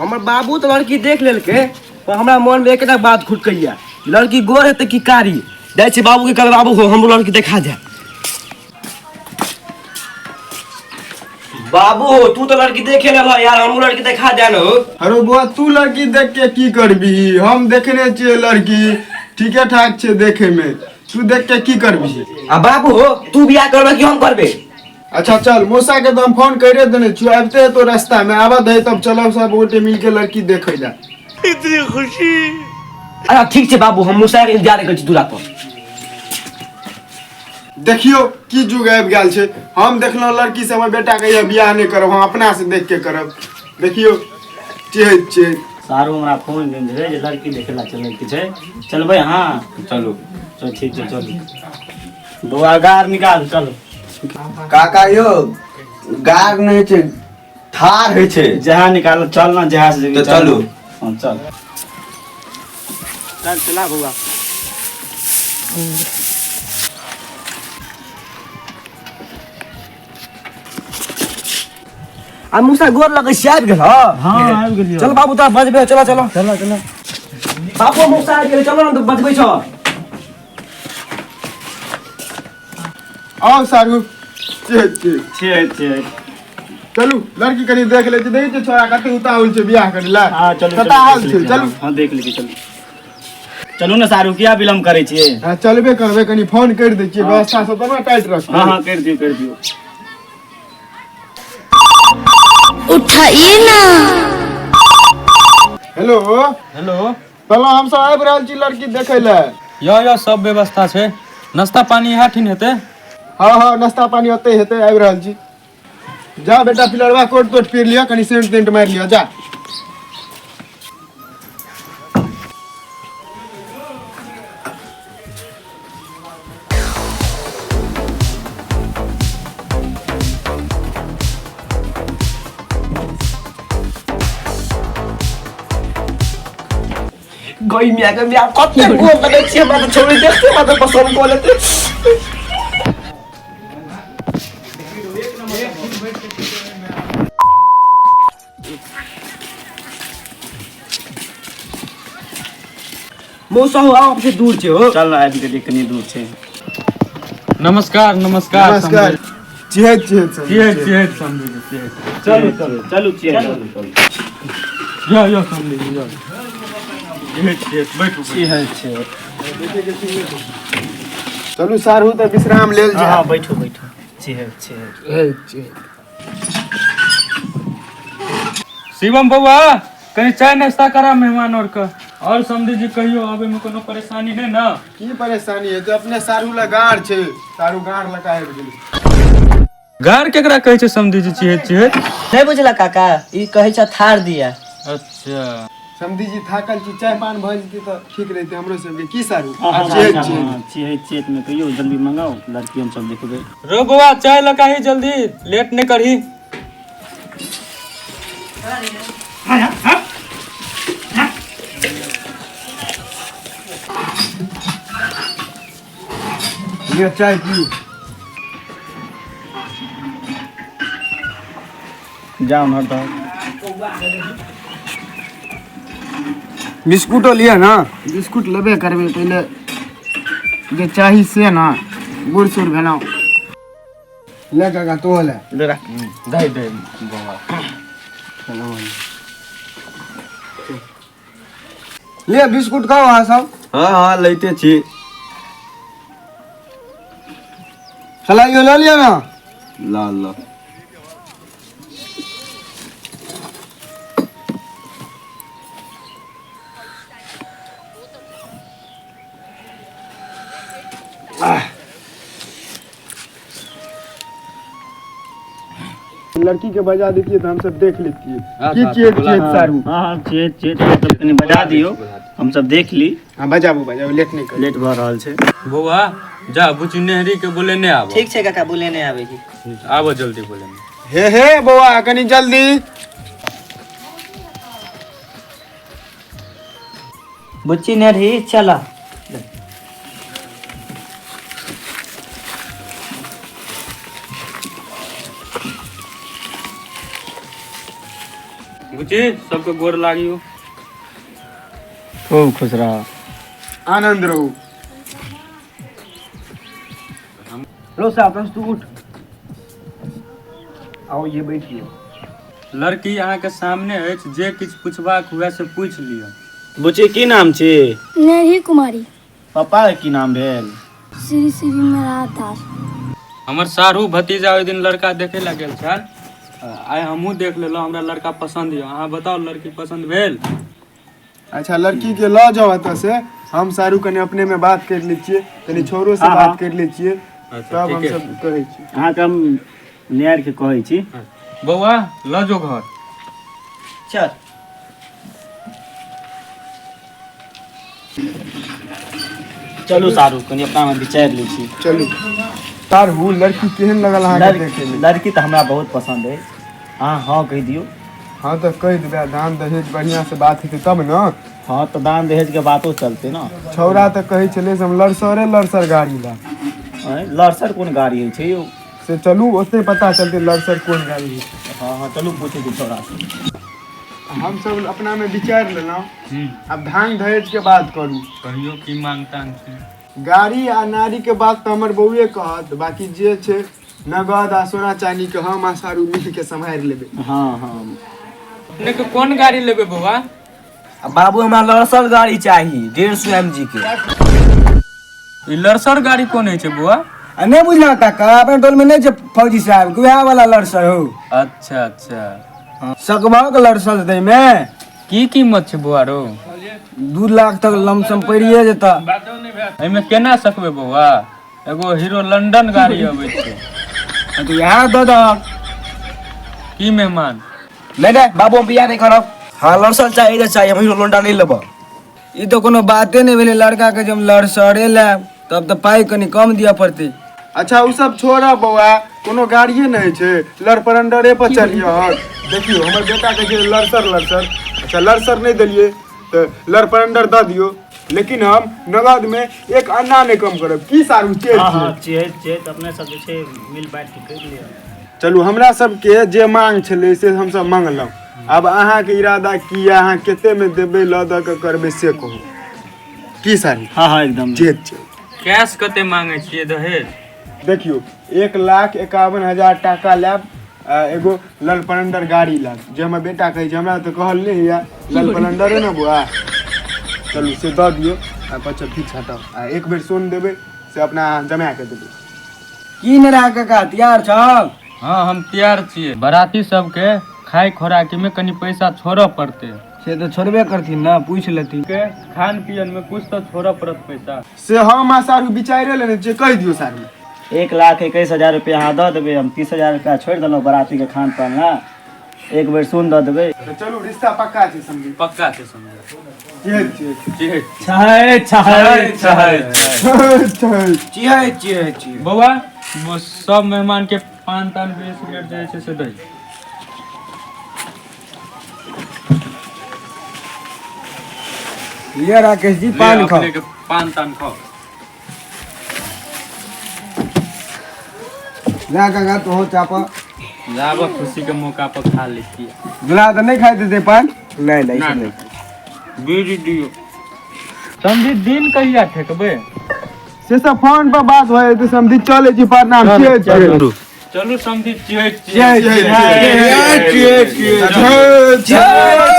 हमर बाबू तऽ लड़की देख लेलकै, पर हमरा मनमे एकटा बात खुटकैया, लड़की गोर हेतै कि कारी? जाइ छी बाबूके कहबै, बाबू हो, हमरो लड़की देखा जाए। बाबू हो, तू तऽ लड़की देखे लेलह यार, हमरो लड़की देखा जाए ने हो। अरे बौआ, तू लड़की देख के की करबी? हम देखने छियै लड़की, ठीके ठाक छै देखे में। तू देख के की करबी? आ बाबू हो, तू बियाह करबे कि हम करबे? अच्छा चल, मौसा के तो हम फोन करे देने छियो, आबिते तो रास्ता में आबऽ दे, तब चलब सब गोटे मिल के लड़की देखे ला। अच्छा ठीक छै बाबू, हम मौसा के इंतजार करै छी दूरा पर। देखियो की जुग आबि गेल छै। हम देखलहुँ लड़की से, हमर बेटा कहिया बियाह नहि करब, हम अपना से देख के करब। देखियो चेहत चेहत। सारू हमरा फोन केने रहै जे लड़की देखे ला चलै के छै, चलबै? हाँ चलू। चल ठीक छै, चलू बौआ, गार निकाल, चलू। काका यौ, गार नहि छै, ठार होइ छै। जहाँ निकाल, चल ना जहाँ से। तऽ चलू। हाँ चल चल, चला बौआ। आ मूसा, गोर लगै छी, आबि गेल? हाँ आबि गेलियौ। चल बाबू, तोरा बजबै, चलो चलो। चलो चलो। बाबू, मौसा आबि गेलै, चलो ने, तऽ बजबै छौ। आउ सारू, चेहत चेहत। छियै छियै। चलू, लड़की कनि देख लै छी। देखै छियै छोड़ा कते उताहुल छै बियाह करै ला। हाँ चलू। कता हाल देख छै। लै छी, चलू। हाँ देख लै छी, चलू चलू ने सारू, किया विलम्ब करै छियै? हाँ चलबे करबै, कनि फोन करि दै छियै, व्यवस्था सब तब टाइट रखबै। हाँ हाँ, करि दियौ करि दियौ। उठाइए ना। हेलो। हेलो। कहलहुँ हमसब आबि रहल छी लड़की देखै लए। यो यो, सब व्यवस्था छै, नाश्ता पानी इएह ठिन हेतै। हाँ हाँ, नाश्ता पानी ओतै हेतै, आबि रहल छी। जा बेटा पिलरवा, कोट तोट पीर लिअ, कनि सेंट तेंट मारि लिअ, जा। गई मिया के मिया, कते गोर लगै छी हमरा, तऽ छोड़ी देखते हमरा तऽ पसंद कऽ लेते। मौसा हो, आब से दूर छै हो। चल, आबि गेलियै, कनि दूर छै। नमस्कार नमस्कार। नमस्कार, चेहत चेहत सब। चिहैत चिहैत समझी, चिहैत। चलू चलू चलू, छियै चलू चलू। यो यो समझी, यो चिहैत चिहैत, बैठू बैठू। छियै छियै। चलू सारू, तऽ विश्राम लेल हाँ जाय। हाँ, बैठू बैठू, छियै छियै। शिवम बौआ, कनि चाय नाश्ता करा मेहमान और के। और समधी जी, कहियो, आबे में कोनो परेशानी नहीं ना? की परेशानी हेतै? अपने सारू लए गाड़ छै, सारू गाड़ लऽ कऽ आबि गेलै। गार केकरा कहै छै समधी जी, चिहैत चिहैत? नहि बुझला काका, ई कहै छ थार दिया। अच्छा। समधी जी, थाकल छी, चाय पान भऽ जेतै तऽ ठीक रहितै हमरो सबके। की सारू? हाँ हाँ। चेहत हाँ चेहत। हाँ, छियै चेत में कहियो, जल्दी मंगाओ, लड़की हम सब देखबै। रो बौआ, चाय लकाही, जल्दी, लेट नहीं करही। लिअ, चाय पीऊ। जाओ उम्हर दहो। बिस्कुटो लिअ ना। बिस्कुट लेबे करबै, पहिले जे चाही से ना, बूढ़ सूढ़ भेलहुँ। ले काका, तो ले। दही दही बौआ। लिअ बिस्कुट खाउ अहाँ सब। हाँ हाँ, लैते छी। सलाइयो लऽ लिअ ना। ल ल। लड़की के बजा देतियै तऽ हमसब देख लेतियै। की चेत चेत सारू? हाँ हाँ, चेत चेत, सब कनि बजा दियौ, हम सब देख ली। हाँ बजाबू बजाबू, लेट नहि करू। लेट भऽ रहल छै। बौआ जा, बुची नेहरी के बोलेने आबो। ठीक छै काका, बोलेने आबै छी। आबो जल्दी बोलेने। हे हे बौआ, कनि जल्दी। बुच्ची नेरही, चल। बुची बुच्ची सबके गोर लागियो। खूब खुश रह, आनंद रहू। लो साहब तू उठ, आओ ये बैठिए। लड़की अहाँ के सामने अछि, जे किछु पूछबाक हुए से पूछि लिअ। बुच्ची की नाम छी? नेही कुमारी। पापा के की नाम भेल? श्री श्री नारायण दास। हमर सारू भतीजा ओहि दिन लड़का देखे ला गेल छल, आइ हमहूँ देख लेलहुँ, हमरा लड़का पसंद यऽ। अहाँ बताउ लड़की पसंद भेल? अच्छा लड़की के लऽ जाउ एतऽ से, हम सारू कनि अपने में बात कर लै छियै, कनि छोरो से बात कर लै छियै, तब हम सब कहै छी। अहाँके हम निहार के कहै छी। बौआ लऽ जो घर। चल चलू सारू कनि अपना में विचारि लै छी। चलू सारू, लड़की केहन लगल अहाँके देखे में? लड़की तऽ हमरा बहुत पसंद अछि, अहाँ हँ कहि दियौ। हाँ तऽ कहि देबै, दान दहेज बढ़िआँ से बात हेतै तब ने। हाँ तऽ दान दहेज के बातो चलतै ने। छौड़ा तऽ कहै छलै से हम लड़सरे लड़सर गाड़ी लाएब। लड़सर कोन गाड़ी होइ छै यौ? से चलू ओतै पता चलतै लड़सर कोन गाड़ी होइ छै। हाँ हाँ चलू पूछै छी छौड़ा से। हम सब अपना में विचारि लेलहुँ, आब धान दहेज के बात करू। कहियो की मांग तांग छै? गाड़ी आ नारी के बात तऽ हमर बौए कहत, बाकी जे छै नगद आ सोना चानी के हम आ सारू मिल के सम्हारि लेबै। हाँ हाँ। अपने के कोन गाड़ी लेबै बौआ? बाबू हमरा लड़सर गाड़ी चाही, 150 MG के। ई लड़सर गाड़ी कोन होइ छै बौआ? आ नहि बुझलहुँ काका, अपना टोल में नहि छै फौजी साहब, वएह वाला लड़सर हो। अच्छा अच्छा, सकबहक लड़सर दै में। की कीमत छै बौआ रो? 2 लाख तक लमसम पड़िए जेता। एहिमे केना सकबै बौआ? एगो हीरो लंडन गाड़ी अबै छै। तो इएह दऽ दहक। की मेहमान? नहीं नहीं बाबू हम बियाह नहीं करब, हाँ लड़सर चाहिए तऽ चाहिए, हम हीरो लोंडा नहीं लेब। ई तऽ कोनो बाते नहि भेलै, लड़का के जब लड़सरे लेब तब तऽ पाइ कनि कम दिअ पड़तै। अच्छा ओ सब छोड़ऽ बौआ, कोनो गाड़िए नहि छै, लड़परंडरे पर चलियह। देखियौ हमर बेटा कहै छै लड़सर लड़सर। अच्छा लड़सर नहि देलियै तऽ लड़परंडर दऽ दियौ, लेकिन हम नगद में एक अन्ना नहि कम करब। की सारू चेत? हाँ चेत चेत अपने सब जे छै मिल बाँटि के करि लिअ। चलू हमरा सबके जे मांग छलै से हमसब मांगलहुँ, आब अहाँके इरादा की यऽ, अहाँ कते में देबै लऽ दऽ के करबै से कहू। की सारू? हाँ हाँ एकदम चेत चेत। कैश कते मांगे छियै दहेज? देखियौ 1,51,000 टाका लेब, एगो ललपरंडर गाड़ी लेब, जे हमर बेटा कहै छै, हमरा तऽ कहल नहि होइए ललपरंडरे ने बौआ। चलू से दऽ दियौ आ बच्चा फिक्स हटाउ, आ एक बेर सोन देबै से अपना जमा के देबै। की नरा काका तैयार छौ? हाँ हम तैयार छियै। बराती सबके खाय खोराकी में कनि पैसा छोड़ऽ पड़तै। से तऽ छोड़बे करथिन ने, पूछि लेथिन। के खान पियन में कुछ तऽ छोड़ऽ पड़त पैसा। से हम आ सारू विचारे लेने छियै, कहि दियौ सारू। 1,21,000 रुपया अहाँ दऽ देबै, हम 30,000 रुपया छोड़ि देलहुँ बराती के खान पान ला, एक बेर सुन दऽ देबै। तऽ चलू रिश्ता पक्का छै समझी। पक्का छै समझी। चिहै चिहै छै छै छै छै चिहै चिहै चिहै। बौआ सब मेहमान के पान तान बीड़ी सिगरेट जे छै से दै। लिअ राकेश जी पान खाओ। पान तान खाओ। जा काका तो चापा जाब खुशी के मौका पर खा लै छियै। दुल्हा तऽ नहि खाइ देतै पान? नहीं नहीं नहीं बीड़ी दियौ। समझी दिन कहिया ठेकबै? से सब फोन पर बात हो जेतै समझी। चलै छी, प्रणाम। चलू चलू समझी। चिहै चिहै चिहै चिहै।